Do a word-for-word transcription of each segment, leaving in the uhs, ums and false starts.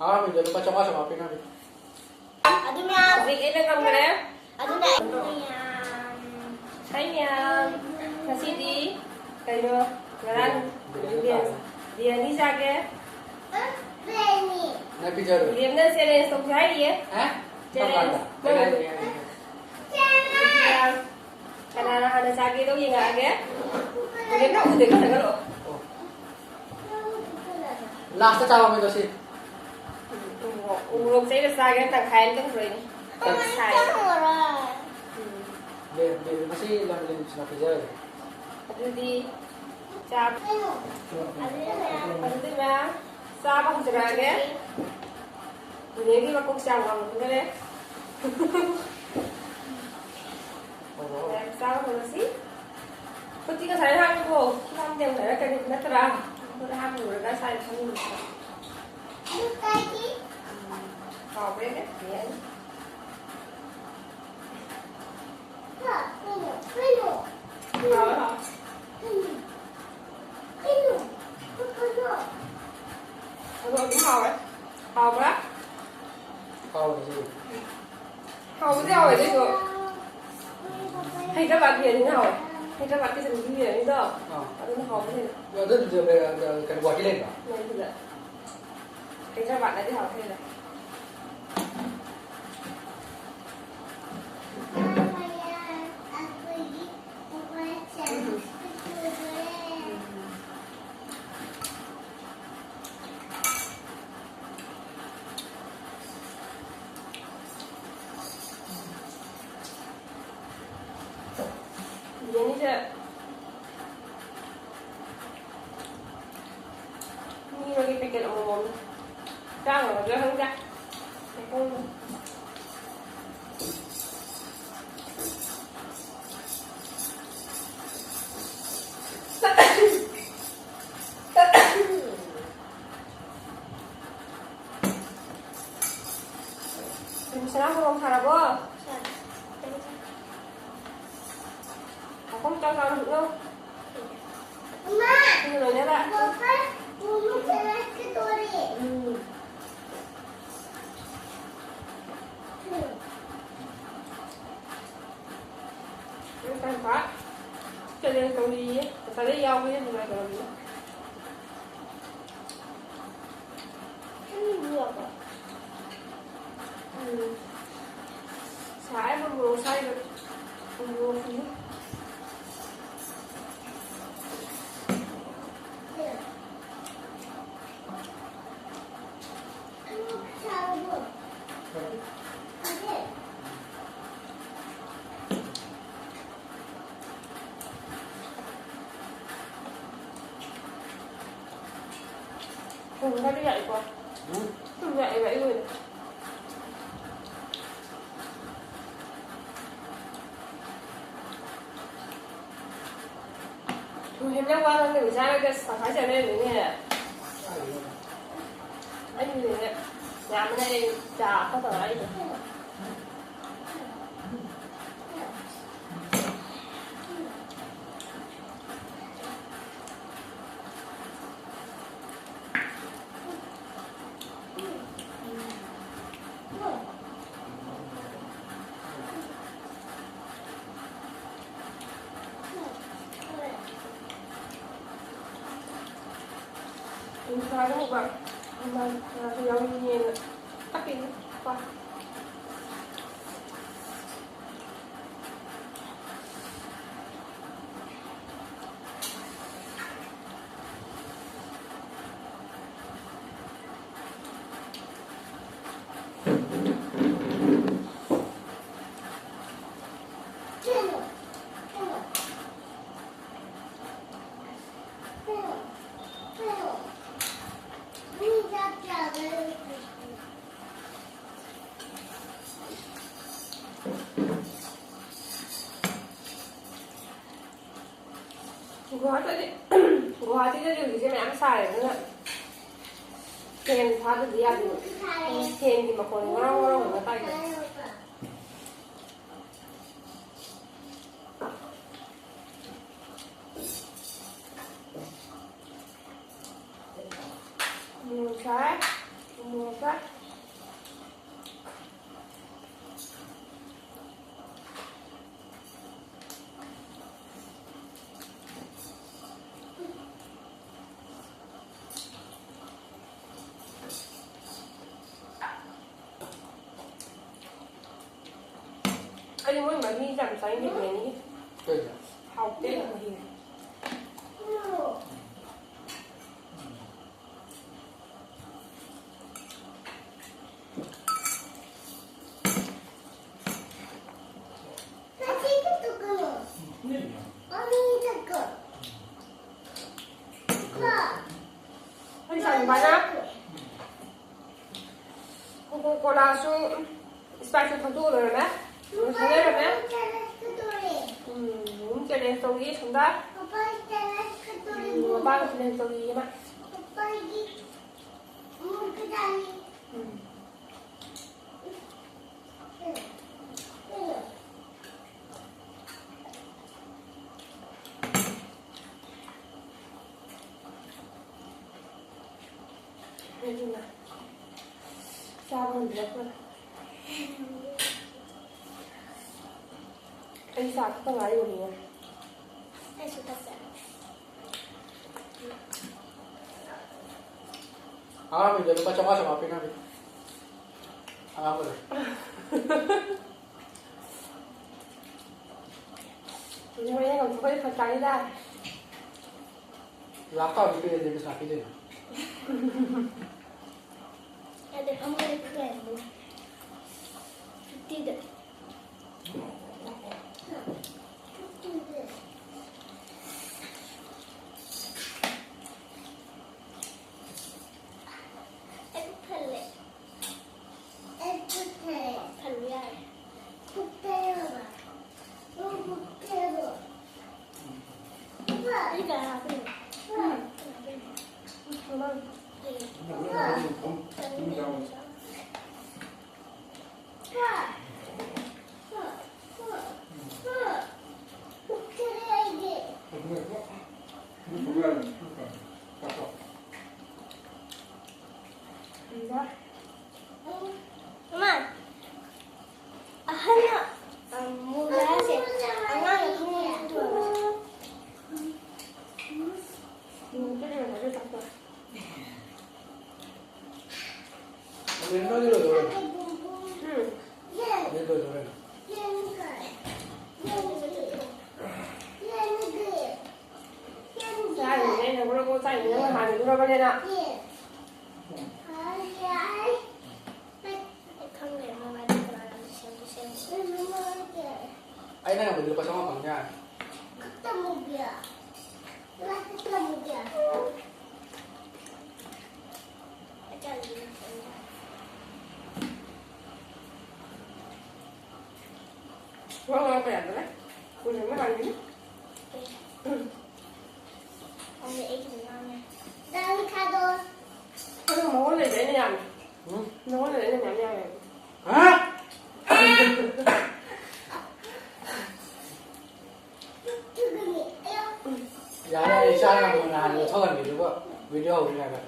ꯑꯍꯥꯟꯕꯗ ꯂꯨꯄꯥ ꯆꯥꯝꯃꯉꯥ ꯆꯥꯝꯃꯉꯥ ꯄꯤꯅꯕꯤ꯫ ꯑꯗꯨ ꯃꯌꯥꯝ ꯍꯧꯖꯤꯛ ꯑꯩꯅ ꯉꯝꯈ꯭ꯔꯦ꯫ ꯑꯗꯨꯅ ꯑꯩ ꯃꯌꯥꯝ꯫ ꯍꯥꯏ ꯃꯌꯥꯝ꯫ ꯉꯁꯤꯗꯤ ꯀꯩꯅꯣ ꯉꯔꯥꯡ ꯕꯤꯔꯌꯥꯅꯤ ꯆꯥꯒꯦ꯫ ꯅꯪ ꯄꯤꯖꯔꯣ꯫ ꯕꯤꯔꯌꯥꯅꯤ ꯆꯦꯂꯦꯟꯖ ꯇꯧꯁꯦ ꯍꯥꯏꯔꯤꯌꯦ꯫ ꯍꯥ? ꯆꯦꯂꯦꯟꯖ꯫ ꯀꯔꯝ ꯀꯥꯟꯗ? ꯀꯩ ꯍꯥꯏꯅꯤ? ꯀꯅꯥꯅ ꯍꯥꯟꯅ ꯆꯥꯒꯦꯗꯣ ꯌꯦꯡꯉꯛꯑꯒꯦ꯫ ꯕꯤꯔꯌꯥꯅꯤ ꯎꯗꯦ ꯈꯔ ꯈꯔ꯫ ꯂꯥꯁꯇ ꯆꯥꯕ ꯃꯤꯗꯣ ꯁꯤ꯫ ꯎꯃꯣꯔꯣꯛ ꯆꯩꯔ ꯆꯥꯒꯦ ꯇꯪꯈꯥꯏ ꯑꯃ ꯇꯧꯈ꯭ꯔꯣꯏꯅꯦ꯫ ꯁꯥꯏ꯫ ꯎꯝ꯫ ꯃꯁꯤ ꯂꯝ ꯂꯤꯟꯁꯤꯅ ꯄꯤꯖꯔꯒꯦ꯫ ꯑꯗꯨꯗꯤ ꯆꯥꯕ꯫ ꯑꯗꯨꯗꯤ ꯃꯌꯥꯝ ꯆꯥꯕ ꯍꯧꯖꯔꯛꯑꯒꯦ꯫ ꯅꯦꯅꯦꯒꯤ ꯃꯀꯣꯛꯁꯦ ꯌꯥꯝ ꯋꯥꯡꯕꯅꯦ꯫ ꯃꯌꯥꯝ ꯆꯥꯕ ꯍꯧꯔꯁꯤ꯫ ꯈꯨꯠꯇꯤ ꯉꯁꯥꯏ ꯍꯥꯝꯃꯤꯀꯣ꯫ ꯈꯨꯠ ꯍꯥꯝꯗꯦ ꯑꯃꯨꯛ ꯍꯥꯏꯔꯛꯀꯅꯤ ꯅꯠꯇ꯭ꯔꯥ? ꯈꯨꯠ ꯍꯥꯝꯃꯨꯔꯒ ꯁꯥꯏ ꯈꯪꯉꯤꯅꯦ꯫ ꯍꯥꯎꯕ꯭ꯔꯥ ꯌꯦꯡꯒꯦ? ꯌꯥꯅꯤ꯫ ꯍꯥꯎꯋꯦ, ꯍꯥꯎꯋꯦ꯫ ꯑꯗꯣ ꯑꯗꯨꯝ ꯍꯥꯎꯋꯦ꯫ ꯍꯥꯎꯕ꯭ꯔꯥ? ꯍꯥꯎꯕꯅꯦ ꯁꯤꯗꯤ꯫ ꯍꯥꯎꯕꯨꯗꯤ ꯍꯥꯎꯋꯦ, ꯑꯗꯨꯏꯁꯨ ꯍꯩꯗ꯭ꯔꯕꯥꯗ ꯕꯤꯔꯌꯥꯅꯤꯅ ꯍꯥꯎꯋꯦ꯫ ꯍꯩꯗ꯭ꯔꯕꯥꯗꯀꯤ ꯆꯠꯅꯤꯒꯤ ꯕꯤꯔꯌꯥꯅꯤꯗꯣ ꯑꯥ꯫ ꯑꯗꯨꯅ ꯍꯥꯎꯕ ꯍꯦꯜꯂꯦ꯫ ꯑꯗꯨ, ꯑꯗꯨ, ꯀꯩꯅꯣ, ꯒꯨꯍꯥꯇꯤ ꯂꯩꯕ꯭ꯔꯣ? ꯂꯩ ꯁꯤꯗ꯫ ꯍꯩꯗ꯭ꯔꯕꯥꯗꯅꯗꯤ ꯍꯥꯎꯕ ꯍꯦꯜꯂꯦ꯫ ꯕꯤꯔꯌꯥꯅꯤꯁꯦ ꯃꯤ ꯑꯃꯒꯤ ꯄꯦꯀꯦꯠ ꯑꯃꯃꯝꯅꯤ꯫ ꯆꯥ ꯉꯝꯒꯗ꯭ꯔꯥ ꯈꯪꯗꯦ꯫ ꯃꯈꯣꯡꯗꯣ꯫ ꯁꯅꯥ ꯃꯣꯔꯣꯛ ꯁꯥꯔꯕꯣ? ꯃꯈꯣꯡ ꯆꯥꯎ ꯆꯥꯎꯅ ꯍꯨꯠꯂꯣ꯫ ꯏꯃꯥ! ꯁꯤꯅ ꯂꯣꯏꯅꯕ꯫ ꯄꯥꯄꯥ, ꯃꯣꯃꯣ ꯆꯥꯔꯛꯀꯗꯣꯔꯦ꯫ ꯎꯝ꯫ ꯌꯥꯎꯏꯌꯦ꯫ ꯉꯁꯥꯏꯗꯩ ꯌꯥꯎꯕꯅꯦ, ꯅꯨꯡꯉꯥꯏꯇꯕꯅꯤꯅ꯫ ꯎꯝ꯫ ꯁꯥꯏ ꯃꯣꯔꯣꯛ ꯁꯥꯏꯕ꯫ ꯃꯣꯔꯣꯛꯁꯤꯁꯨ꯫ ꯊꯨꯝ ꯈꯔꯗꯤ ꯌꯥꯛꯏꯀꯣ? ꯎꯝ? ꯊꯨꯝ ꯌꯥꯛꯑꯦꯕ ꯑꯩꯒꯤ ꯑꯣꯏꯅ꯫ ꯊꯨꯝ ꯍꯦꯟꯖꯥꯡ ꯋꯥ ꯉꯥꯡꯗꯕꯤ ꯆꯥꯔꯒ ꯇꯪꯈꯥꯏ ꯆꯥꯅꯔꯤꯅꯤꯅꯦ꯫ ꯑꯩꯒꯤꯅꯦ ꯌꯥꯝꯕꯅ ꯑꯩ ꯆꯥ ꯑꯃ ꯇꯧꯔ ꯑꯩꯗꯣ꯫ ꯅꯨꯡꯁꯥꯗ ꯎꯕ ꯃꯃꯜ ꯌꯥꯎꯅꯤꯡꯉꯦꯅ ꯀꯞꯄꯤꯅꯤ꯫ ꯀꯣ꯫ ꯒꯨꯋꯥꯍꯥꯇꯤꯗꯤ, ꯒꯨꯋꯥꯍꯥꯇꯤꯗꯗꯤ ꯍꯧꯖꯤꯛꯁꯦ ꯃꯌꯥꯝ ꯁꯥꯔꯦ, ꯑꯗꯨꯅ ꯐꯦꯟ ꯊꯥꯗꯗꯤ ꯌꯥꯗꯦꯕ꯫ ꯐꯦꯟꯒꯤ ꯃꯈꯣꯟ ꯉꯣꯔꯣꯡ ꯉꯣꯔꯣꯡ ꯑꯃ ꯇꯥꯏꯗꯅ꯫ ꯃꯣꯔꯣꯛ ꯁꯥꯏ, ꯃꯣꯔꯣꯛ ꯁꯥꯏ꯫ ꯑꯩꯗꯤ ꯃꯣꯏ ꯃꯍꯤ ꯌꯥꯝ ꯆꯥꯅꯤꯡꯗꯦ ꯕꯤꯔꯌꯥꯅꯤꯒꯤ꯫ ꯀꯩꯒꯤ? ꯍꯥꯎꯇꯦ ꯃꯍꯤ꯫ ꯑꯩ ꯆꯥꯅꯤꯡꯕꯅ ꯀꯣꯀꯣ ꯀꯣꯂꯥꯁꯨ, Sprite ꯁꯨ ꯊꯛꯇꯣꯛꯑ ꯂꯣꯏꯔꯝꯃꯦ꯫ ꯂꯣꯏꯁꯟ ꯂꯩꯔꯝꯃꯦ꯫ ꯎꯝ, ꯆꯦꯂꯦꯟꯖ ꯇꯧꯔꯤ ꯁꯣꯝꯗ꯫ ꯎꯝ, ꯃꯄꯥꯒ ꯆꯦꯂꯦꯟꯖ ꯇꯧꯔꯤꯌꯦ ꯃꯥ꯫ ꯎꯝ꯫ ꯑꯗꯨꯅ ꯆꯥꯕ ꯉꯝꯗ꯭ꯔꯦ ꯑꯩꯈꯣꯏ꯫ ꯑꯩ ꯆꯥ ꯊꯛꯇ ꯉꯥꯏꯔꯤꯕꯅꯤꯅ꯫ ꯑꯩꯁꯨ ꯊꯛꯆꯔꯦ꯫ ꯑꯉꯥꯡꯕꯤꯗ ꯂꯨꯄꯥ ꯆꯥꯝꯃꯉꯥ ꯆꯥꯝꯃꯉꯥ ꯄꯤꯅꯕꯤ꯫ ꯑꯉꯥꯡꯕꯗꯣ꯫ ꯍꯧꯖꯤꯛ ꯍꯣꯔꯦꯟ ꯂꯪꯊꯣꯛꯈ꯭ꯔꯗꯤ ꯐꯔꯛ ꯇꯥꯅꯤꯗ꯫ ꯂꯥꯛ ꯇꯥꯕꯗꯤ ꯄꯤꯔꯗꯤ ꯄꯩꯁꯥ ꯄꯤꯗꯣꯏꯅꯣ? ꯌꯥꯗꯦ, ꯐꯃꯨꯡꯗ ꯈꯔ ꯂꯩꯔꯝꯃꯣ꯫ ꯐꯤꯐꯇꯤꯗ꯫ ꯐꯤꯐꯇꯤꯗ꯫ ꯑꯩ ꯄꯨꯛ ꯊꯜꯂꯦ꯫ ꯑꯩ ꯄꯨꯛ ꯊꯜꯂꯦ꯫ ꯊꯜꯂꯨ ꯌꯥꯔꯦ꯫ ꯄꯨꯛ ꯊꯜꯂꯦ ꯕꯕꯥ꯫ ꯅꯪ ꯄꯨꯛ ꯊꯜꯂꯦ꯫ ꯑꯩ ꯀꯅꯥ ꯍꯥꯞꯄꯤꯅꯣ? ꯎꯝ꯫ ꯀꯅꯥ ꯍꯥꯞꯄꯤꯅꯣ? ꯎꯝ꯫ ꯃꯃꯥ, ꯑꯍꯟꯅ, ꯑ, ꯃꯨꯕ ꯍꯥꯏꯁꯦ ꯑꯉꯥꯡꯅ ꯈꯪꯉꯣꯏꯗ꯭ꯔꯣ? ꯎꯝ, ꯑꯗꯨꯗꯤ ꯂꯣꯏꯔꯦ, ꯆꯥꯊꯣꯛ꯫ ꯎꯝ꯫ ꯆꯥꯏꯅꯤ ꯅꯪꯅ ꯍꯥꯟꯅ ꯂꯨꯔꯕꯅꯤꯅ꯫ ꯈꯪꯗꯦ, ꯃꯃꯥꯏꯗ ꯀꯅꯥꯅ ꯁꯦꯝꯁꯨ ꯁꯦꯝꯗꯦ꯫ ꯑꯩꯅ ꯉꯝꯕꯗꯤ ꯂꯨꯄꯥ ꯆꯥꯝꯃꯉꯥ ꯐꯪꯅꯤ ꯍꯥꯏ꯫ ꯋꯥ ꯉꯥꯡꯕ ꯌꯥꯗ꯭ꯔꯦ꯫ ꯀꯨꯏꯅ ꯑꯃ ꯉꯥꯡꯒꯤꯅꯤ꯫ ꯎꯝ꯫ ꯑꯗꯨ ꯑꯩꯒꯤ ꯉꯥꯡꯉꯦ꯫ ꯅꯪ ꯊꯥꯗꯣꯛ꯫ ꯑꯗꯨ ꯃꯉꯣꯟꯗꯩꯗꯤ ꯑꯩꯅ ꯌꯥꯝꯃꯦ꯫ ꯎꯝ? ꯅꯉꯣꯟꯗꯩꯗꯤ ꯑꯩꯅ ꯃꯌꯥꯝ ꯌꯥꯝꯃꯦ꯫ ꯍꯥ? ꯌꯥꯔꯦ, ꯑꯩ ꯆꯥ ꯌꯥꯝ ꯊꯨꯅ ꯍꯥꯟꯅ ꯂꯧꯊꯣꯛꯍꯟꯒꯦ, ꯑꯗꯨꯒ video ꯍꯧꯗ꯭ꯔꯤꯉꯩꯗ꯫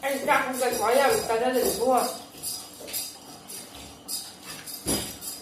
ꯑꯩ ꯆꯥꯛ ꯀꯨꯀꯔ ꯁꯨꯃꯥꯏꯅ ꯌꯥꯝ ꯆꯥꯖꯗꯦ ꯏꯕꯨꯡꯉꯣ꯫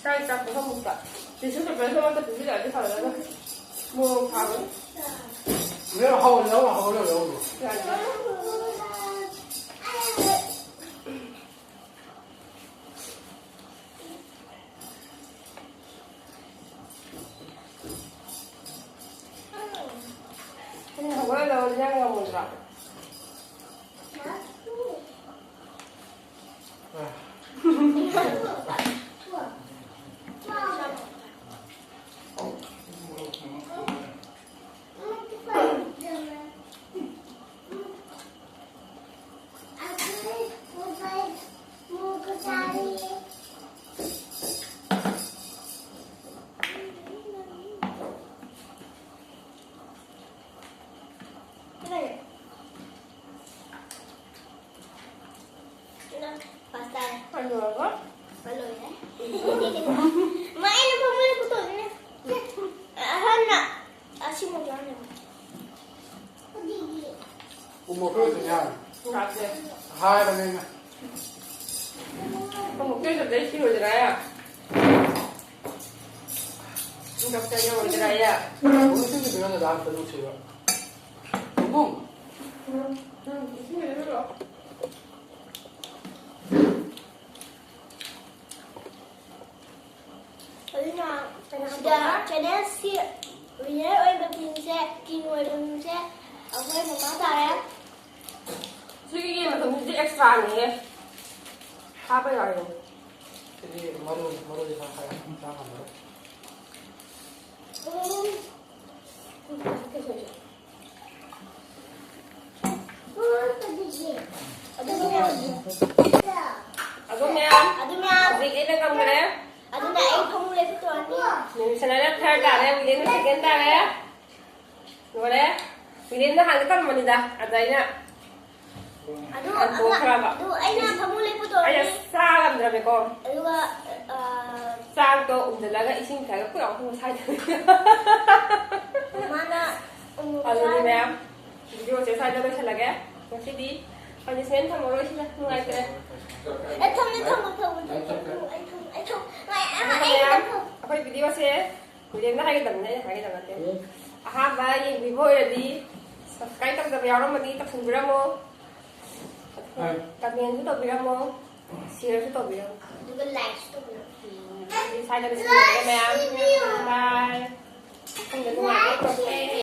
ꯆꯥꯛ ꯆꯥꯛ ꯄꯨꯈꯝ ꯃꯨꯛꯇ꯫ Tissue paper ꯁꯨ ꯑꯃꯠꯇ ꯄꯤꯕꯤꯔꯛꯑꯗꯤ ꯐꯒꯗꯕ꯫ ꯃꯣꯔꯣꯛ ꯊꯥꯕꯅꯤ꯫ ꯂꯧꯔꯣ, ꯍꯧꯔꯣ, ꯂꯧꯔꯣ, ꯍꯧꯔꯣ, ꯂꯧꯔꯣ꯫ ꯌꯥꯗꯦ꯫ ꯑꯩꯅ ꯍꯧꯒꯠꯂꯒ ꯏꯟꯖꯥꯡ ꯉꯧꯕꯗꯨꯔꯣ? ꯄꯥꯁ ꯇꯥꯔꯦ꯫ ꯂꯣꯏꯔꯕꯣ? ꯂꯣꯏꯔꯦ꯫ ꯃꯥ ꯑꯩꯅ ꯐꯝꯕꯗ ꯄꯨꯊꯣꯛꯑꯣꯅꯦ꯫ ꯑꯍꯟꯅ ꯑꯁꯤ ꯃꯨꯛ ꯆꯥꯅꯕ꯫ ꯎꯃꯣꯛꯇꯣ ꯑꯗꯨꯝ ꯌꯥꯔꯦ꯫ ꯂꯥꯛꯇꯦ꯫ ꯍꯥꯏꯔꯕꯅꯤꯅ꯫ ꯎꯃꯣꯛꯇꯣ ꯑꯗꯨꯗꯩ ꯁꯤꯔꯣꯏꯗ꯭ꯔꯥ? ꯗꯣꯛꯇꯔ ꯌꯧꯔꯣꯏꯗ꯭ꯔꯥ? ꯎꯃꯣꯛꯇꯣ ꯁꯤꯔꯣꯏꯗ꯭ꯔꯥ? ꯕꯨꯡꯕꯨꯡ꯫ ꯅꯪ ꯏꯁꯤꯡ ꯂꯩꯔꯨꯔꯣ꯫ ꯑꯗꯨꯅ ꯀꯩꯅꯣ ꯁꯤꯗ ꯇꯧꯕ꯫ ꯆꯦꯅꯦꯜꯁꯤ ꯋꯤꯅꯔ ꯑꯣꯏꯕ ꯃꯤꯁꯦ, ꯀꯤꯡ ꯑꯣꯏꯕ ꯃꯤꯁꯦ ꯑꯩꯈꯣꯏ ꯃꯃꯥ ꯇꯥꯔꯦ꯫ ꯁꯤꯒꯤ ꯌꯦꯟ ꯃꯇꯨꯝꯁꯤꯗꯤ ꯑꯦꯛꯁꯇ꯭ꯔꯥꯅꯤꯍꯦ꯫ ꯍꯥꯞꯄ ꯌꯥꯔꯣꯏ꯫ ꯁꯤꯗꯤ ꯃꯔꯨ, ꯃꯔꯨꯁꯦ ꯈꯔ ꯈꯔ ꯆꯥ ꯉꯝꯃꯔꯣꯏ꯫ ꯎꯝ꯫ ꯑꯗꯨ ꯃꯌꯥꯝ, ꯑꯗꯨ ꯃꯌꯥꯝ, ꯑꯗꯨ ꯃꯌꯥꯝ꯫ ꯍꯧꯖꯤꯛ ꯑꯩꯅ ꯉꯝꯈ꯭ꯔꯦ꯫ ꯑꯗꯨꯅ ꯑꯩ ꯐꯃꯨꯡ ꯂꯦꯞꯄ ꯇꯣꯛꯑꯅꯤ꯫ ꯅꯨꯃꯤꯠꯁꯅꯥꯅ ꯊꯥꯔꯠ ꯇꯥꯔꯦ, ꯋꯤꯂꯦꯟꯅ ꯁꯦꯀꯦꯟ ꯇꯥꯔꯦ꯫ ꯂꯣꯏꯔꯦ꯫ ꯋꯤꯂꯦꯟꯅ ꯍꯥꯟꯅ ꯇꯝꯕꯅꯤꯗ, ꯑꯗ ꯑꯩꯅ ꯑꯗꯨ ꯍꯟꯗꯣꯛꯈ꯭ꯔꯕ꯫ ꯑꯃ-, ꯑꯗꯨ ꯑꯩꯅ ꯐꯃꯨꯡ ꯂꯦꯞꯄ ꯇꯣꯛꯑꯅꯤ꯫ ꯑꯩꯅ ꯆꯥ ꯉꯝꯗ꯭ꯔꯕꯅꯤꯀꯣ꯫ ꯑꯗꯨꯒ, ꯑ, ꯆꯥꯛꯇꯣ ꯎꯝꯖꯤꯜꯂꯒ ꯏꯁꯤꯡ ꯊꯛꯑꯒ ꯄꯨꯂꯞ ꯑꯍꯨꯝ ꯁꯥꯏꯗꯣꯛꯑꯅꯤ꯫ ꯃꯥꯅ ꯑꯃꯨꯛ ꯑꯗꯨꯗꯤ ꯆꯥꯔꯅꯤ꯫ ꯃꯌꯥꯝ, ꯚꯤꯗꯤꯑꯣꯁꯦ ꯁ꯭ꯋꯥꯏꯗ ꯂꯣꯏꯁꯤꯜꯂꯒꯦ꯫ ꯉꯁꯤꯗꯤ ꯄꯅꯤꯁꯃꯦꯟ ꯊꯝꯃꯔꯣꯏ ꯁꯤꯗ, ꯅꯨꯡꯉꯥꯏꯇ꯭ꯔꯦ꯫ ꯑꯦ, ꯊꯝꯃꯦ, ꯊꯝꯃꯦ, ꯊꯝꯃꯦ, ꯊꯝꯃꯦ, ꯊꯝꯃꯦ, ꯑꯩ ꯊꯝꯃꯦ, ꯑꯩ ꯊꯝꯃꯦ, ꯑꯩ ꯊꯝꯃꯦ, ꯑꯩ ꯊꯝꯃꯦ꯫ ꯃꯌꯥꯝ, ꯑꯩꯈꯣꯏ ꯚꯤꯗꯤꯑꯣꯁꯦ ꯍꯨꯏꯔꯦꯟꯅ ꯍꯥꯏꯒꯗꯕꯅꯤ, ꯑꯩꯅ ꯍꯥꯏꯒꯗꯕ ꯅꯠꯇꯦ꯫ ꯎꯝ꯫ ꯑꯍꯥꯟꯕ ꯌꯦꯡꯕꯤꯕ ꯑꯣꯏꯔꯗꯤ subscribe ꯇꯧꯗꯕ ꯌꯥꯎꯔꯝꯃꯗꯤ ꯇꯧꯁꯟꯕꯤꯔꯝꯃꯣ꯫ ꯍꯣꯏ꯫ Commentꯁꯨ ꯇꯧꯕꯤꯔꯝꯃꯣ, shareꯁꯨ ꯇꯧꯕꯤꯔꯝꯃꯣ꯫ ꯑꯗꯨꯒ likeꯁꯨ ꯇꯧꯕꯤꯔꯝꯃꯣ꯫ ꯎꯝ, ꯑꯗꯨꯗꯤ ꯁ꯭ꯋꯥꯏꯗ ꯂꯣꯏꯁꯤꯟꯖꯔꯒꯦ ꯃꯌꯥꯝ꯫ Bye꯫ ꯃꯊꯪꯗ ꯅꯨꯡꯉꯥꯏꯕ ꯄꯨꯔꯛꯀꯦ꯫